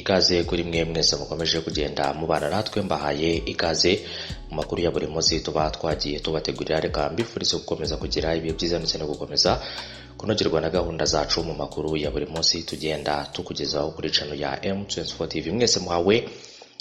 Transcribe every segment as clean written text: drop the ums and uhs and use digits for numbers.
Ikaze kuri mwe mwese mukomeje kugenda mubana natwe, mbahaye ikaze mu makuru ya buri munsi tuba twagiye tubategurira. Reka mbifurize gukomeza kugira ibihe byiza ndetse no gukomeza kunogerwa na gahunda zacu mu makuru ya buri munsi tugenda tukugezaho kuri channel ya M24 TV. Mwese muhawe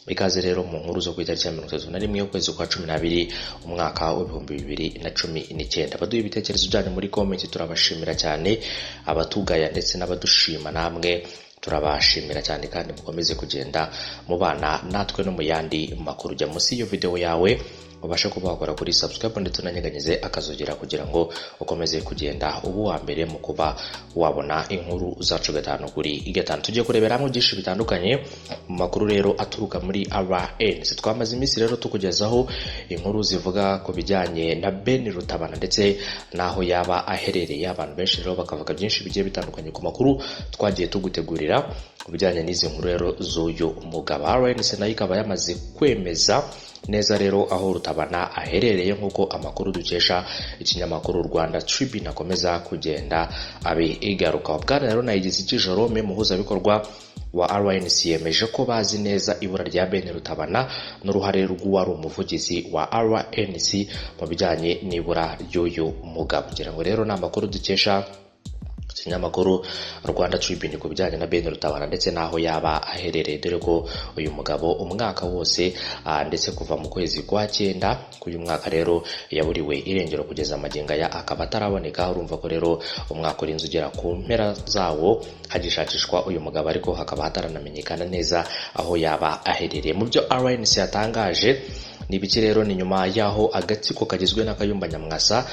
ikaze rero mu nkuru zo ku itariki ya 31 y'ukwezi kwa 12 umwaka wa 2019. Baduha ibitekerezo byanyu muri comment, turabashimira cyane. Abatugaya ndetse n'abadushima namwe turabashimira cyane, kandi mukomeze kugenda mubana natwe no mu yandi makuru. Jya munsi y'iyo video yawe ubashe kuba wakora kuri subscribe ndetse unanyeganyize akazogera kugira ngo ukomeze kugenda uba uwa mbere mu kuba wabona inkuru zacu gatanu kuri gatanu. Tugiye kurebera hamwe byinshi bitandukanye mu makuru rero aturuka muri RNC. Twamaze iminsi rero tukugezaho inkuru zivuga ku bijyanye na Ben Rutabana ndetse n'aho yaba aherereye. Abantu benshi rero bakavuga byinshi bigiye bitandukanye ku makuru twagiye tugutegurira ku bijyanye n'izi nkuru rero z'uyu mugabo. RNC nayo ikaba yamaze kwemeza neza rero aho Rutabana aherereye, nk'uko amakuru dukesha ikinyamakuru Rwanda Tribune akomeza kugenda abigaruka. Bwana rero Nayigiziki Jerome, muhuzabikorwa wa RNC, yemeje ko bazi neza ibura rya Ben Rutabana n'uruhare rw'uwari umuvugizi wa RNC mu bijyanye n'ibura ry'uyu mugabo. Kugira ngo rero ni amakuru dukesha ikinyamakuru Rwanda Tribune ku bijyanye na Ben Rutabana ndetse n'aho yaba aherereye, dore ko uyu mugabo umwaka wose, ndetse kuva mu kwezi kwa cyenda k'uyu mwaka rero yaburiwe irengero, kugeza amagingo aya akaba ataraboneka. Urumva ko rero umwaka urinze ugera ku mpera zawo hagishakishwa uyu mugabo, ariko hakaba hataranamenyekana neza aho yaba aherereye. Mu byo RNC yatangaje ni ibiki rero? Ni nyuma y'aho agatsiko kagizwe na Kayumba Nyamwasa,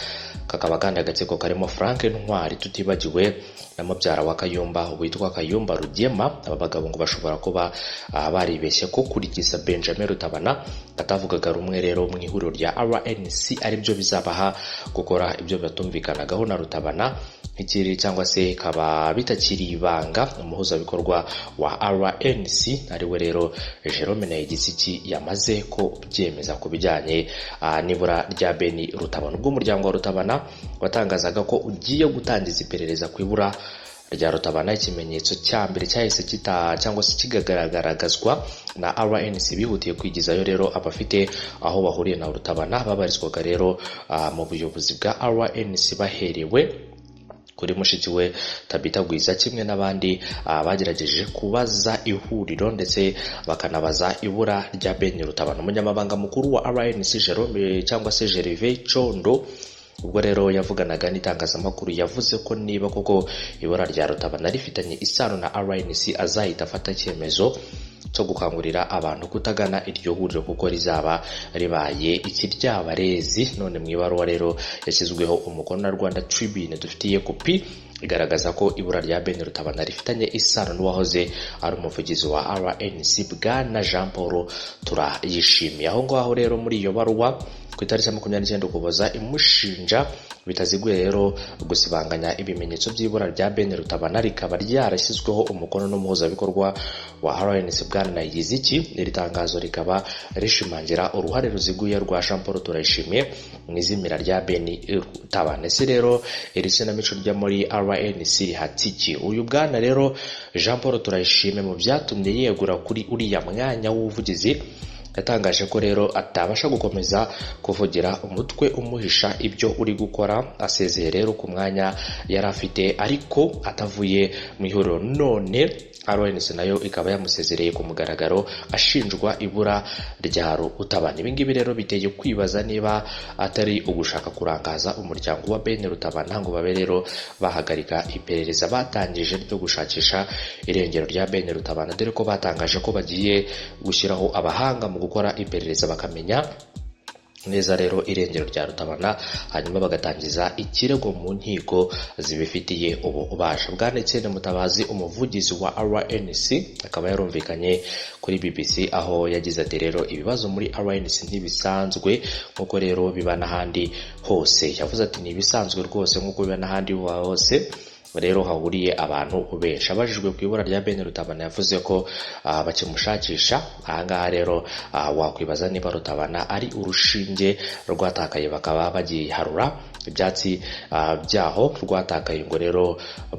kakaba kandi agatsiko karimo Frank Ntwari, tutibagiwe na mubyara wa Kayumba witwa Kayumba Rugema. Aba bagabo ngo bashobora kuba baribeshye ko kurigiza Benjamin Rutabana katavugaga rumwe rero mu ihuriro rya RNC aribyo bizabaha gukora ibyo batumvikanagaho na Rutabana nk'ikiri, cyangwa se kaba bitakiri ibanga. Umuhuzabikorwa wa RNC ariwe rero Jerome Nayigiziki yamaze ko byemeza ku bijyanye n'ibura rya Ben Rutabana. Ubwo umuryango wa Rutabana watangazaga ko ugiye gutangiza iperereza ku ibura rya Rutabana, ikimenyetso cya mbere cyahise kita cyangwa se kigaragazwa na RNC, bihutiye kwigizayo rero abafite aho bahuriye na Rutabana babarizwaga rero mu buyobozi bwa RNC, baherewe kuri mushiki we Tabita Gwiza, kimwe n'abandi bagerageje kubaza ihuriro ndetse bakanabaza ibura rya Ben Rutabana. Umunyamabanga mukuru wa RNC Jerome cyangwa se Gervais Condo, ubwo rero yavuganaga n'itangazamakuru, yavuze ko niba koko ibura rya Rutabana rifitanye isano na RNC, azahita afata icyemezo cyo gukangurira abantu kutagana iryo huriro kuko rizaba ribaye ikiryabarezi. None mu ibaruwa rero yashyizweho umukono na Rwanda Tribune dufitiye kopi, igaragaza ko ibura rya Ben Rutabana rifitanye isano n'uwahoze ari umuvugizi wa RNC Bwana Jean Paul Turayishimiye. Aho ngaho rero muri iyo baruwa ku itariki ya 29 Ukuboza imushinja bitaziguye rero gusibanganya ibimenyetso by'ibura rya Ben Rutabana, rikaba ryarashyizweho umukono n'umuhuzabikorwa wa RNC Bwana Nayigiziki. Iri tangazo rikaba rishimangira uruhare ruziguye rwa Jean Paul Turayishimiye mu izimira rya Ben Rutabana. Ese rero iri kinamico rya muri RNC rihatiki uyu bwana rero Jean Paul Turayishimiye? Mu byatumye yegura kuri uriya mwanya w'ubuvugizi, yatangaje ko rero atabasha gukomeza kuvugira umutwe umuhisha ibyo uri gukora. Asezeye rero ku mwanya yari afite ariko atavuye mu ihuriro, none RNC nayo ikaba yamusezereye ku mugaragaro ashinjwa ibura rya Rutabana. Ibi ngibi rero biteye kwibaza niba atari ugushaka kurangaza umuryango wa Ben Rutabana ngo babe rero bahagarika iperereza batangije ryo gushakisha irengero rya Ben Rutabana, dore ko batangaje ko bagiye gushyiraho abahanga mu gukora iperereza bakamenya neza rero irengero rya Rutabana, hanyuma bagatangiza ikirego mu nkiko zibifitiye ububasha. Bwana Etienne Mutabazi, umuvugizi wa RNC, akaba yarumvikanye kuri BBC aho yagize ati: "Rero ibibazo muri RNC ntibisanzwe nk'uko rero biba n'ahandi hose." Yavuze ati: "Ni ibisanzwe rwose nk'uko biba n'ahandi hose." rero hahuriye abantu benshi. Abajijwe ku ibura rya Ben Rutabana yavuze ko bakimushakisha. Ahangaha rero wakwibaza niba Rutabana ari urushinge rwatakaye bakaba bagiharura ibyatsi byaho rwatakaye, ngo rero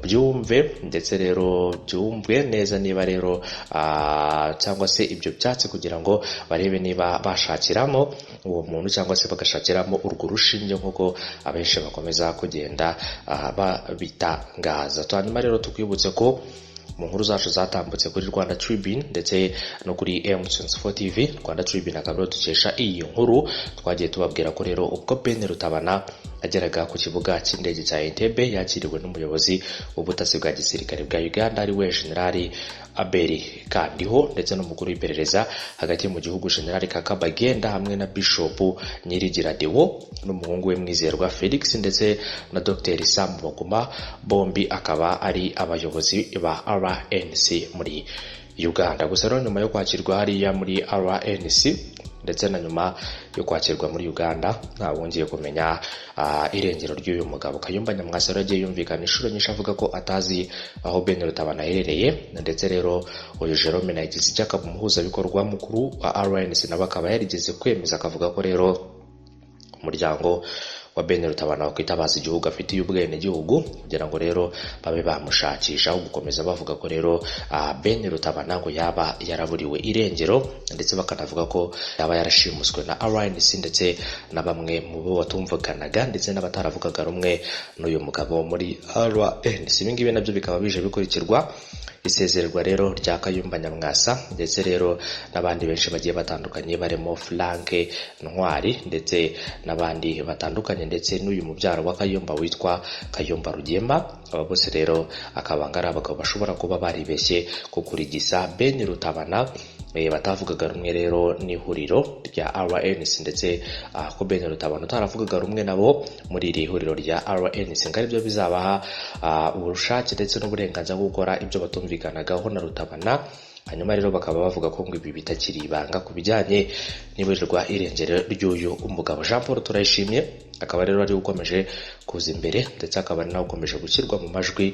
byumve ndetse rero byumvwe neza niba rero cyangwa se ibyo byatsi kugira ngo barebe niba bashakiramo uwo muntu cyangwa se bagashakiramo urwo rushinge nk'uko abenshi bakomeza kugenda babitangaza. Hanyuma rero tukwibutse ko mu nkuru zacu zatambutse kuri Rwanda Tribune ndetse no kuri M24 TV, Rwanda Tribune akaba ariyo dukesha iyi nkuru, twagiye tubabwira ko rero ubwo Ben Rutabana ageraga ku kibuga cy'indege cya Entebbe yakiriwe n'umuyobozi w'ubutasi bwa gisirikare bwa Uganda ari we General Abel Kandiho ndetse n'umukuru w'iperereza hagati mu gihugu General Kaka Bagenda hamwe na Bishop Nyirigira Deo n'umuhungu we Mwizerwa Felix ndetse na Dr Sam Baguma, bombi akaba ari abayobozi ba RNC muri Uganda. Gusa rero nyuma yo kwakirwa hariya muri RNC ndetse na nyuma yo kwakirwa muri Uganda nta wongeye kumenya irengero ry'uyu mugabo. Kayumba Nyamwasa rero yagiye yumvikana inshuro nyinshi avuga ko atazi aho Ben Rutabana aherereye, ndetse rero uyu Jerome Nayigize akaba umuhuzabikorwa mukuru wa RNC nawe akaba yarigeze kwemeza akavuga ko rero umuryango wa Ben Rutabana wakwitabaza igihugu afitiye ubwenegihugu kugira ngo rero babe bamushakisha, aho gukomeza bavuga ko rero Ben Rutabana ngo yaba yaraburiwe irengero, ndetse bakanavuga ko yaba yarashimuswe na RNC ndetse na bamwe mu bo batumvikanaga ndetse n'abataravugaga rumwe n'uyu mugabo muri RNC. Ibi ngibi nabyo bikaba bije bikurikirwa isezererwa rero rya Kayumba Nyamwasa ndetse rero n'abandi benshi bagiye batandukanye barimo Frank Ntwari ndetse n'abandi batandukanye ndetse n'uyu mubyaro wa Kayumba witwa Kayumba Rugema. Aba bose rero akaba ari abagabo bashobora kuba baribeshye ku kurigisa Ben Rutabana, batavugaga rumwe rero n'ihuriro rya RNC ndetse ko Ben Rutabana utaravugaga rumwe nabo muri iri huriro rya RNC ngo aribyo bizabaha ubushake ndetse n'uburenganzira bwo gukora ibyo batumvikanagaho na Rutabana. Hanyuma rero bakaba bavuga ko ngo ibi bitakiri ibanga ku bijyanye n'iburirwa irengero ry'uyu umugabo. Jean Paul Turayishimye akaba rero ari ukomeje kuza imbere ndetse akaba ari nawe ukomeje gushyirwa mu majwi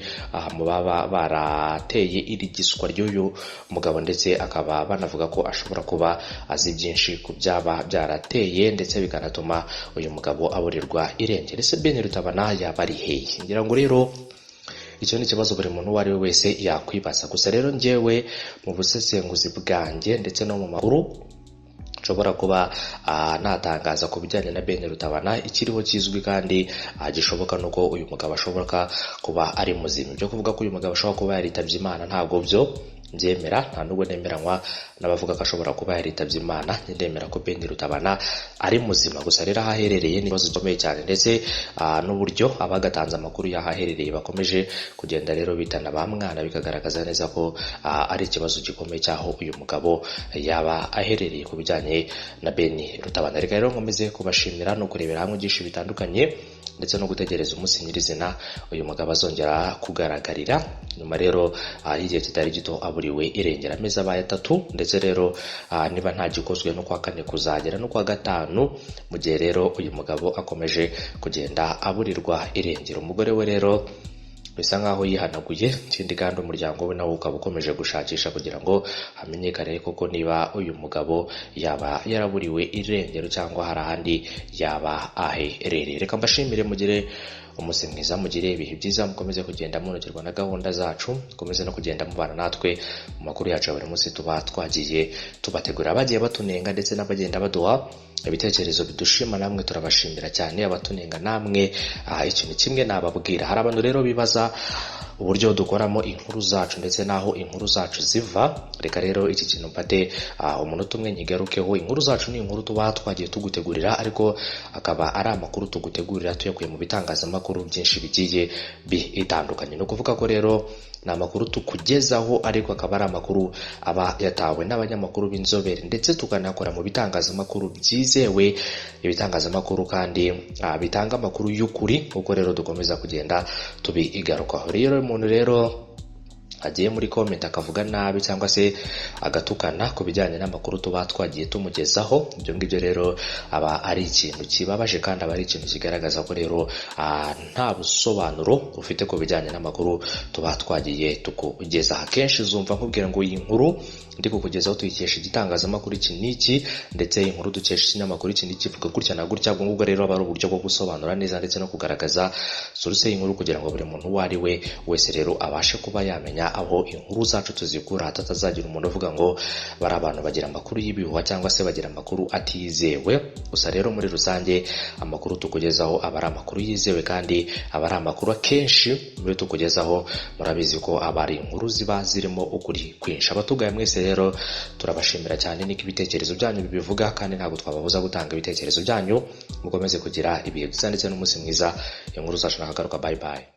mu baba barateye irigiswa ry'uyu mugabo, ndetse akaba banavuga ko ashobora kuba azi byinshi ku byaba byarateye ndetse bikanatuma uyu mugabo aburirwa irengero. Ese Ben Rutabana yaba ari hehe? Ngira ngo rero icyo ni ikibazo buri muntu uwo ari we wese yakwibaza. Gusa rero njyewe mu busesenguzi bwanjye ndetse no mu makuru nshobora kuba natangaza ku bijyanye na Ben Rutabana, ikiriho kizwi kandi gishoboka nuko uyu mugabo ashobora kuba ari muzima. Ibyo kuvuga ko uyu mugabo ashobora kuba yaritabye Imana ntabwo byo mbyemera, nta nubwo nemeranywa n'abavuga ko ashobora kuba yaritabye Imana. Ndemera ko Ben Rutabana ari muzima, gusa rero aho aherereye ni ikibazo gikomeye cyane, ndetse n'uburyo abagatanze amakuru y'aho aherereye bakomeje kugenda rero bitana ba mwana, bikagaragaza neza ko ari ikibazo gikomeye cy'aho uyu mugabo yaba aherereye ku bijyanye na Ben Rutabana. Reka rero nkomeze kubashimira no kurebera hamwe byinshi bitandukanye ndetse no gutegereza umunsi nyirizina uyu mugabo azongera kugaragarira nyuma rero y'igihe kitari gito aburiwe irengera, amezi abaye 3, ndetse rero niba nta gikozwe no kwa 4 kuzagera no kwa 5, mu gihe rero uyu mugabo akomeje kugenda aburirwa irengero. Umugore we rero bisa nkaho yihanaguye, ikindi kandi umuryango we nawo ukaba ukomeje gushakisha kugira ngo hamenyekane koko niba uyu mugabo yaba yaraburiwe irengero cyangwa hari ahandi yaba aherereye. Reka mbashimire, mugire umunsi mwiza, mugire ibihe byiza, mukomeze kugenda munogerwa na gahunda zacu, mukomeze no kugenda mubana natwe mu makuru yacu ya buri munsi tuba twagiye tubategura. Abagiye batunenga ndetse n'abagenda baduha ibitekerezo bidushima namwe turabashimira cyane, abatunenga namwe ikintu kimwe nababwira, hari abantu rero bibaza uburyo dukoramo inkuru zacu ndetse naho inkuru zacu ziva. Reka rero iki kintu mfate umunota umwe nkigarukeho. Inkuru zacu ni inkuru tuba twagiye tugutegurira, ariko akaba ari amakuru tugutegurira tuyakuye mu bitangazamakuru byinshi bigiye bitandukanye. Ni ukuvuga ko rero ni amakuru tukugezaho, ariko akaba ari amakuru aba yatawe n'abanyamakuru b'inzobere, ndetse tukanakora mu bitangazamakuru byizewe, ibitangazamakuru kandi bitanga amakuru y'ukuri, kuko rero dukomeza kugenda tubigarukaho. Rero umuntu rero agiye muri comment akavuga nabi cyangwa se agatukana ku bijyanye n'amakuru tuba twagiye tumugezaho. Ibyo ngibyo rero aba ari ikintu kibabaje, kandi aba ari ikintu kigaragaza ko rero nta busobanuro ufite ku bijyanye n'amakuru tuba twagiye tukugezaho. Akenshi uzumva nkubwira ngo iyi nkuru ndi kukugezaho tuyikesha igitangazamakuru iki n'iki, ndetse inkuru dukesha ikinyamakuru iki n'iki ivuga gutya na gutya. Ubwo ngubwo rero aba ari uburyo bwo gusobanura neza ndetse no kugaragaza source y'inkuru, kugira ngo buri muntu uwo ari we wese rero abashe kuba yamenya aho inkuru zacu tuzikura, hatazagira umuntu uvuga ngo bari abantu bagira amakuru y'ibihuha cyangwa se bagira amakuru atizewe. Gusa rero muri rusange amakuru tukugezaho aba ari amakuru yizewe, kandi aba ari amakuru akenshi muri tukugezaho murabizi ko aba ari inkuru ziba zirimo ukuri kwinshi. Abatugaye mwese rero turabashimira cyane, niko ibitekerezo byanyu bibivuga, kandi ntabwo twababuza gutanga ibitekerezo byanyu. Mukomeze kugira ibihe byiza ndetse n'umunsi mwiza. Inkuru zacu nakagaruka, bye bye.